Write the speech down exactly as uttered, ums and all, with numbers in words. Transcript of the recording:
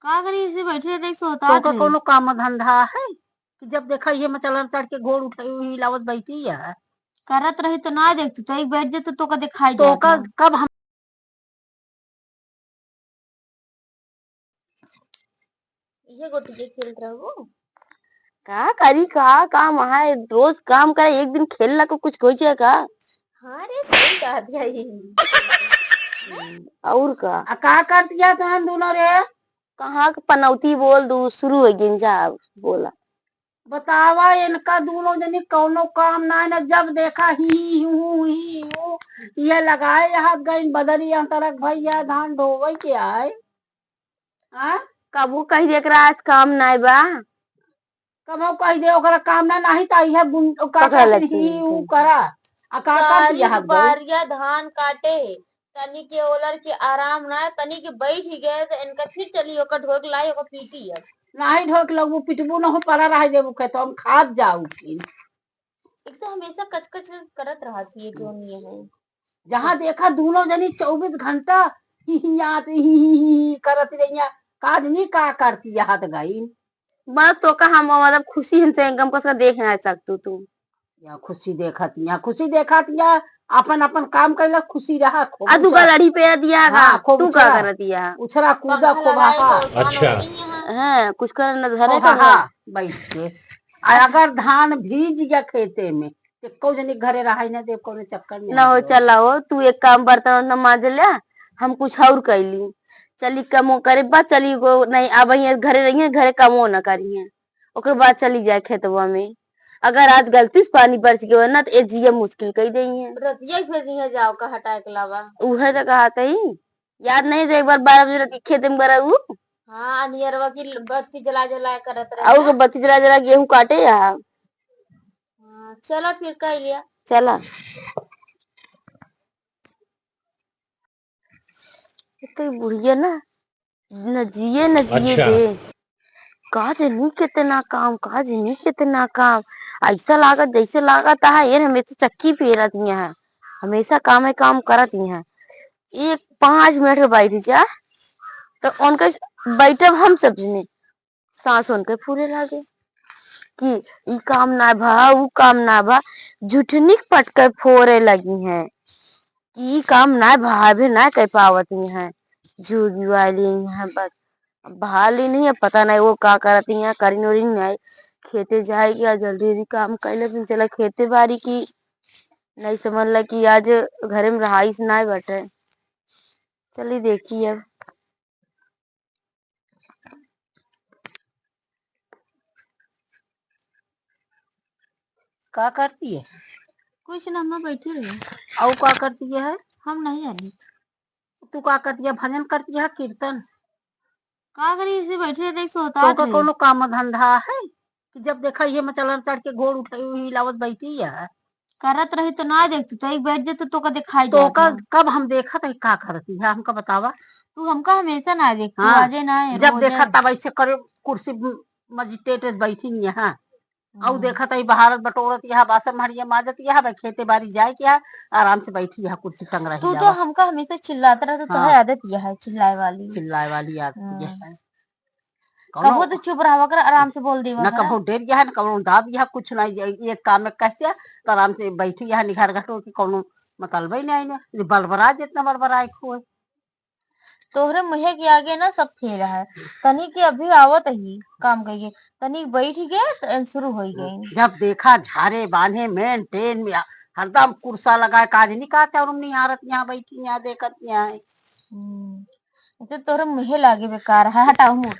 का करी, ऐसे बैठे देख सोतात तोका रही। कौनो काम धंधा है कि जब देखा ये मचलन चढ़ के गोड़ उठाई हुई हिलावत बैठी है? करत रही तो ना देखती, तो एक बैठ जाते तोका दिखाई तोका जाता। कब हम इहे गोटी के खेलत रहबो। का करी, का काम है, रोज काम करे, एक दिन खेलला को कुछ होइ जाए का? हाँ रे, सही कहा दिया ये। और का? आ का करतिया तहन दोनों रे? कहाँ के पनौती बोल दू, शुरू हो गई जा, बोला। बतावा, इनका दोनों जनी कौनो काम ना है ना, जब देखा ही, ही, हूँ, ही, हूँ, ये लगाए हाथ गई बदरी अंतरक भैया धान ढोवे के आए। हाँ? कबो कह दे एकरा आज काम नाय बा। कबो कह दे ओकरा काम ना, नाही त इहे गुन-, का पकड़ कहत लेती ही, है। ऊ करा। आ का कर सारी दिया हाथ गई? दुपहरिया धान काटे, तनी के ओलर के आराम ना, तनी के बैठ ही गए त इनका फिर चली ओकर ढोक लाई, ओकर पीटी अब। नाही ढोक लगबू, पिटबू न हो, पड़ा रह देबू खेत, हम खात जाऊ फिर। एक तो हमेशा कचकच करत रहत ही, ये जो नहीं है। जहाँ देखा दोनों जनी चौबीस घंटा हिहियात ही, ही, ही, ही करत रहिया, का जनी का करती हाथ गई। बस तो का हम, मतलब, खुशी हमसे गम कस का देख ना सकतू तू। या खुशी देखत या, खुशी देखत या, अपन, अपन काम कैला, खुशी रहा, खूब आ तू का उछरा। लड़ी पे दिया गा, हाँ, खूब तू का उछरा। करत या? उछरा कूदा, पंखा खूब लगाए, हाहा। तो अच्छा। हाँ, कुछ कर न धरे खूब का हाहा, बैठ के। आ अगर धान भीज गया खेते में, एको जनी घरे रहाई ना देब, कौनो चक्कर में ना ना हो, हो। चला हो, तू एक काम बर्तन उर्तन माज ले, हम कुछ और कैली। चली कमो करे बा, चली गो नहीं, अब ये घरे रहिए, घरे कमो ना करिए, ओकर बाद चली जाए खेतवा में। अगर आज गलती से पानी बरस गयो ना, तो ए जिया मुश्किल कई देई है। रतिया से जिया जाओ का हटाए के लावा। उहे तो कहा तई, याद नहीं तो एक बार बारह बजे रात के खेते में गरऊ। हाँ, अनियरवा की बत्ती जला जला करत रहे और ना। बत्ती जला जला गेहूं काटे या। हाँ, चला फिर कह लिया। चला। तो बुढ़िया ना, न जिए न जिए अच्छा। दे। का जनी कितना काम, का जनी कितना काम। ऐसा लागत, जैसे लागत है ये हमेशा चक्की पेरत ही है, हमेशा काम है, काम करत ही है। एक पाँच मिनट के बैठ जा, तो उनके बैठब हम सब जने, सांस उनके फूले लागे कि ई काम ना भा, ऊ काम ना भा, झुठनिक पटके फोरे लगी हैं कि ई काम ना भा, अबे ना कर पावत ही हैं, झूठी वाली हैं बस। अब बहाली नहीं है, पता नहीं वो का करत ही हैं, करी नोरी नहीं आई, खेते जाए गया, जल्दी जल्दी काम कर ले, फिर चला खेते बारी की, नहीं समझ ला कि आज घरे में रहाइश ना बटे। चली देखी अब। का करती है? कुछ ना, मैं बैठी रही। और का करती है? हम नहीं जानी। तू का करती है? भजन करती है, कीर्तन? का करी, इसे बैठे देख सोता तो का रही। कोनो काम धंधा है कि जब देखा ये मचलन चढ़ के गोड़ उठाई हुई हिलावत बैठी है? करत रही तो ना देखती, तो एक बैठ जाते तो का दिखाई तो जात का ना। कब हम देखत है का करती है, हमका बतावा। तू हमका हमेशा ना देखती, हाँ, आजे ना है, जब रोज देखा है। तब ऐसे करे कुर्सी म-, मजिटेट बैठी नहीं है, हाँ। और हम्म। देखत है बहारत बटोरत यहाँ बासन मढ़िया माजत यहाँ, भाई खेते बारी जाए के यहाँ आराम से बैठी यहाँ कुर्सी टंग रही तू तो है। हमका हमेशा चिल्लात रहता, हाँ। तोहे आदत यह है चिल्लाए वाली। चिल्लाए वाली आदत यह हम्म। है। कौनो कबो तो चुप रहवा कर, आराम से बोल देवा ना करा। कबो डर गया है, ना कबो दाब गया, कुछ नहीं। ये, ये काम में कह दिया, तो आराम से बैठी यहाँ निघार घटो कि कौनो मतलब ही नहीं, नहीं, ये बड़बड़ा जितना बड़बड़ाए खोए। तोहरे मुँहे के आगे ना सब फेल है। तनी के अभी आवत ही काम कहिए, तनी बैठ गए तो शुरू हो गई। जब देखा झारे बांधे मेन ट्रेन में हरदम कुर्सा लगाए, काज नहीं का चाउर में नहीं हारत, यहाँ बैठी, यहाँ देखत, यहाँ है। हम्म। ये तो तोहरे मुँहे लागे बेकार है, हटाओ मुँह।